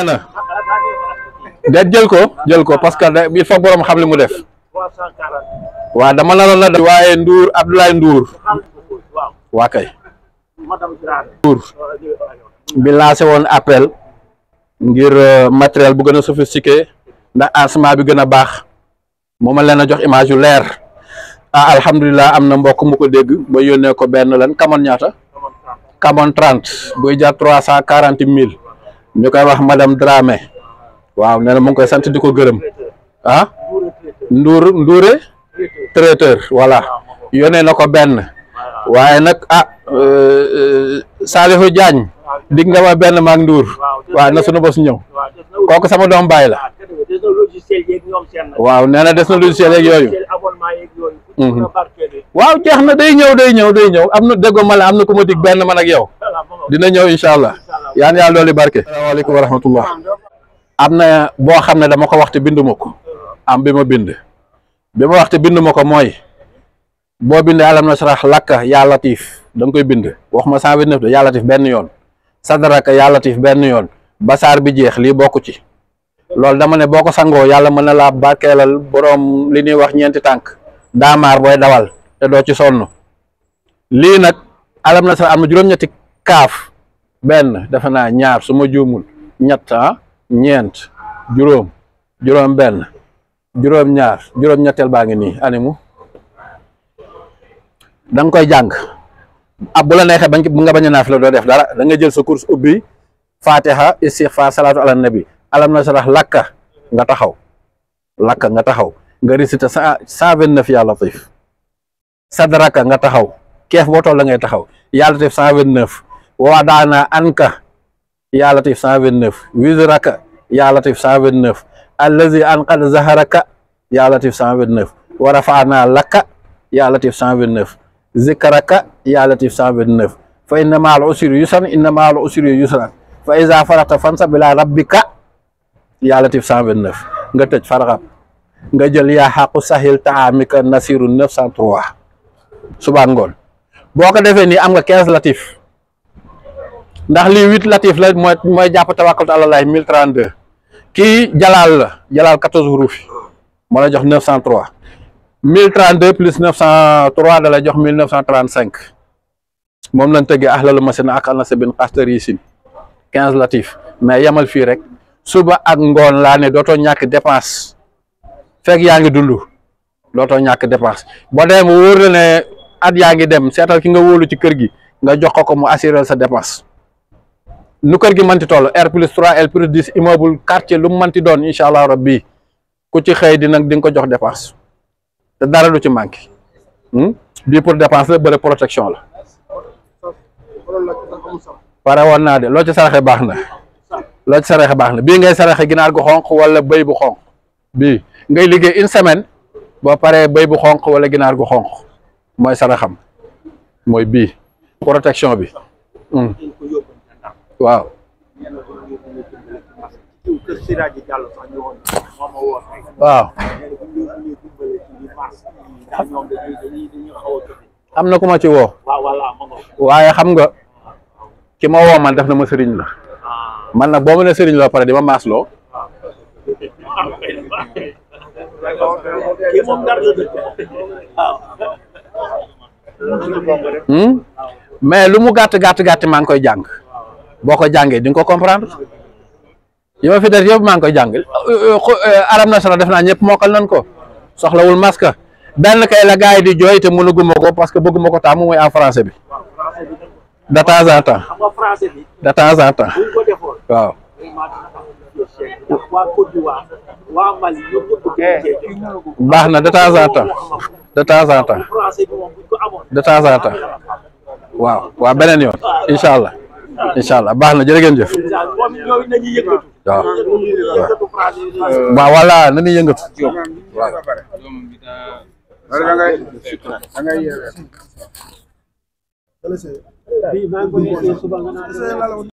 nee na de jël ko parce que il faut borom xam li mu def waaw dama naroon la def waaye Ndour Abdoulaye Ndour waa kay Ndour bi lancé woon appel ngir matériel bu gën a sophistiqué ndax asma bi gën a baax moo ma leen a jox image yu leer alhamdulilah am na mbokk mu ko dégg ba yónnee ko benn lan kamoon ñaata Camon 30 buy jar 340 000 ñu koy wax madame Dramé waaw nee na mu ngi koy sant di ko gërëm Ndouré traiteur voilà yónnee na ko benn waaye nag Salihou Diagne dig nga ma benn maag Ndour waaw na sunu bos ñëw kooku sama doom baay la waaw nee na des na logiciel yeeg yooyu waaw jeex na day ñëw am na déggoo ma la am na ku ma dig benn man ak yow dina ñëw incha allah yaan yàlla dooli barke. asalaamaaleykum wa rahmatullah. am na boo xam ne dama ko waxte bindu ma ko am bi ma bind waxte bindu ma ko mooy boo bindee alam nasrah lakka yaa latif da nga koy bind wax ma 129 de yaa latif benn yoon sadaraka yaa latif benn yoon basaar bi jeex lii bokku ci loolu dama ne boo ko sangoo yàlla mën na laa barkeelal boroom li ñuy wax ñeenti tànk daamaar booy dawal te doo ci sonn lii nag alam nasrah am na juróom-ñetti kaaf benn defe naa ñaar su ma juumul ñett ñeent juróom benn juróom ñaar juróom ñetteel baa ngi nii animu da nga koy jàng bu la neexee bu nga bañ a naaf la doo def dara da nga jël sa course ubbi fatiha istighfar salatu ala nabi alam nasrah lakka nga taxaw nga récité 129 yaa latif sadraka nga taxaw keef boo toll la ngay taxaw yaa latif 129 waa daana anka yaa latif 129 wizraka yaa latif 129 allazi anqad zaharaka yaa latif 129 wa rafa'na laka yaa latif 129 zikraka yaa latif 129 fa inna ma'al usri yusran fa iza faragta fansab ila rabbika yaa latif 129 nga tëj faraxab nga jël yaa xaqu sahil taamika nasiru 903 suba ngoon boo ko defee nii am nga 15 latif ndax lii 8 latif la mooy jàpp tawakkaltu àlallaahi 1032 kii jalaal 14 hurufi moo la jox 903 1032 plus 903 da la jox 1935 moom lañ tëggee ahlalu masina ak alnasa bin xastar yisin 15 latif mais yamal fii rek suba ak ngoon laa ne dootoo ñàkk dépense fekk yaa ngi dund dootoo ñàkk dépense boo demee mu wóor la ne at yaa ngi dem seetal ki nga wóolu ci kër gi nga jox ko mu assurer sa dépense nu kër gi manti toll R+3 L+10 immeuble quartier lu mu manti doon incha allah rabbi ku ci xëy di nga ko jox dépense te dara du ci manqué bii pour dépense la bëre protection la pare woon naa de loo ci saraxe baax na bii ngay saraxe ginaar gu xonq wala bëy bu xonq bii ngay liggéey une semaine boo paree bëy bu xonq wala ginaar gu xonq mooy saraxam mooy bii protection bi waaw am na ku ma ci woo waaye xam nga ki ma woo man def na ma sëriñ la man nag boo ma ne sëriñ la pare di ma maasloo mais lu mu gàtt maa ngi koy jàng boo ko jàngee di nga ko comprendre yi ma fi def yëpp maa ngi koy jàng alam nasrah def naa ñëpp mokkal nan ko soxlawul masque benn kay la gars yi di jooy te mënaguma ko parce que bëgguma ko taamu mooy en français bi de temps en temps waaw baax na de temps en temps waaw beneen yoon incha allah baax na jërë ngeen jëf waaw voilà na ñuy yëngatu waaw